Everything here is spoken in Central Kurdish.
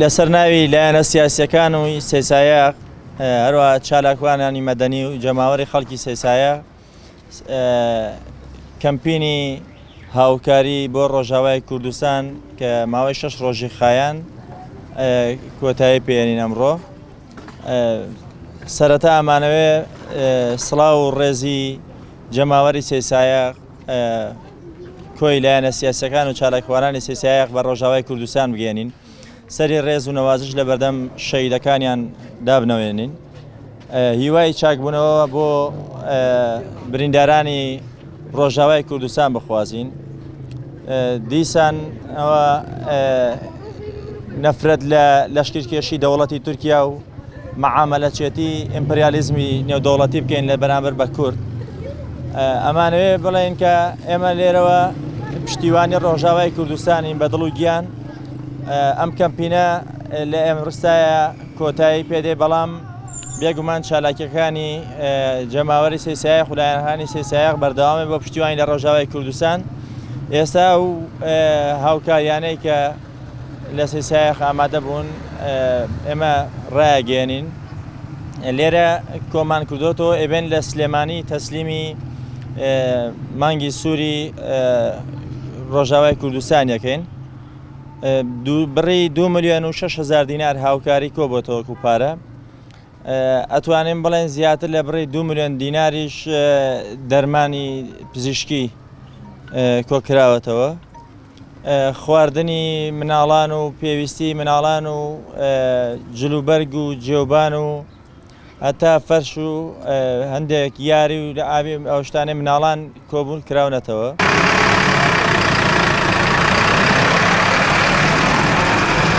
لەسەر ناوی لایەنە سیاسیەکان و سەیسایەق هەروە چالاکوانانی مەدەنی و جەماوەری خەڵکی سەیسایە کەمپینی هاوکاری بۆ ڕۆژاوای کوردستان کە ماوەی شەش ڕۆژی خایان کۆتایی پێێنین ئەمڕۆ سەرەتا ئەمانەوێ سڵاو و ڕێزی جەماوەری سەیسایە کۆی لایەنە سیاسەکان و چالاکوانانی سەیسایەق بە ڕۆژاوای کوردستان بگەێنین سەری ڕێز و نەوازش لە بەردەم شەهیدەکانیان دابنەوێنین. هیوای چاکبوونەوە بۆ بریندارانی ڕۆژاوای کوردستان بخوازین. دیسان ئەوە نەفرەت لە لەشکرکێشی دەوڵەتی تورکیا و معامەلەچێتی ئیمپریالیزمی نێودەوڵەتی بکەین لە بەرامبەر بە کورد. ئەمانەوێ بڵێن کە ئێمە لێرەوە پشتیوانی ڕۆژاوای کوردستانین بە دڵ و گیان. ئەم کەمپینە لە ئێمڕستایە کۆتایی پێدێ بەڵام بێگومان چالاکیەکانی جەماوەری سەیسایەق و لایەنەکانی سەیسایەق بەردەوامە بۆ پشتیوانی لە ڕۆژاوای کوردستان ئێستا و هاوکاریانەی کە لە سەیسایەق ئامادە بوون ئێمە ڕایگەێنین لێرە کۆمان کردوەوە ئێبێن لە سلێمانی تەسلیمی مانگی سووری ڕۆژاوای کوردستان یەکەین بڕی 2 ملیۆن و 6 هزار دینار هاوکاری کۆبۆتەوەکو پارە ئەتوانین بڵێن زیاتر لە بڕی 2 ملیۆن دیناریش دەرمانی پزیشکی کۆکراوەتەوە خواردنی مناڵان و پێویستی مناڵان و جلوبەرگ و جێوبان و هەتا فەرش و هەندێک یاری و لە ئاوی ئەو شتانەی مناڵان کۆبوون کراونەتەوە.